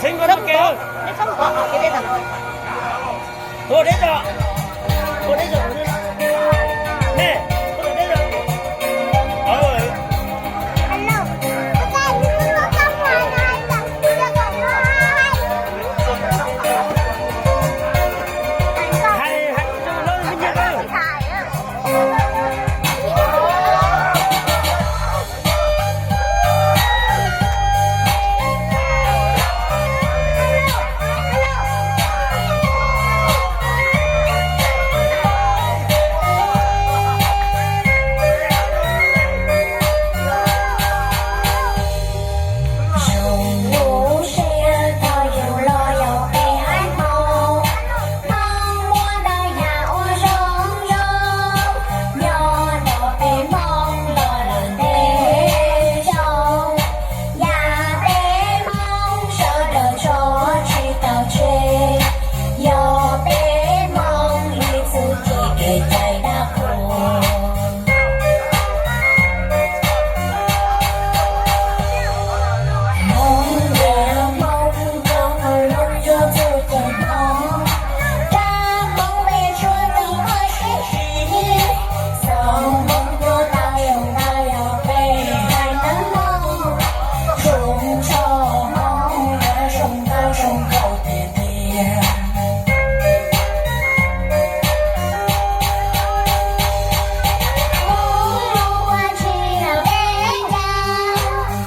Xeev Nkos txoj kev, neb txhob nqos qhov kev deb tag. Tua deb zog, tua deb zog, nej, tua deb zog. Hais, hais rau lawv me nyuam. Zoo lub siab thaum yus los yog peb haiv Hmoob, Hmoob muaj ntau yam ua zoo zoo, nyob rau peb Hmoob los lawm ntev zoo. Yam peb Hmoob sawv daws tso tsis tau tseg, yog peb Hmoob ib txwm cev kev cai dab qhuas. Hmoob tiav Hmoob rau Hmoob lub cuab txuj ceg Hmoob, rab Hmoob me tshuaj rau qhov sib siv, txog Hmoob tuaj tau zoo nkauj yog peb haiv neeg Hmoob, zoo tshaj Hmoob yuav zoo nkauj zoo nkauj tiag tiag. Hmoob lub ua ntshis yog peb ncav,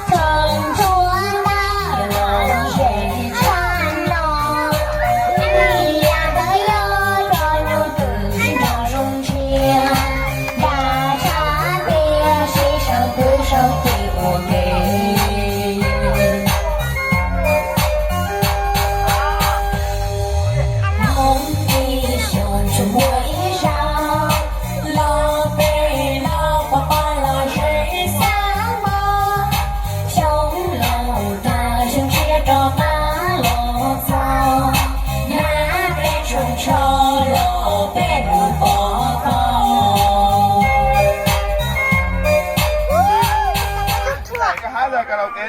txhoov tshuaj ntau los ze tshaj no, ib yam ntawd yog cov nyuj twm sib nrog zoo ntshiab, ncav tshaj tiag sib sau twb sau txij ua ke. Hmoob ib xyoos tsuas muaj ib zaug, los pem los pov pob los ze xab mos, xyoo laus tag xyoo tshiab rov qab los txog, nab peb tshooj tsho los peb mus pov pob. Koj hab karaoke.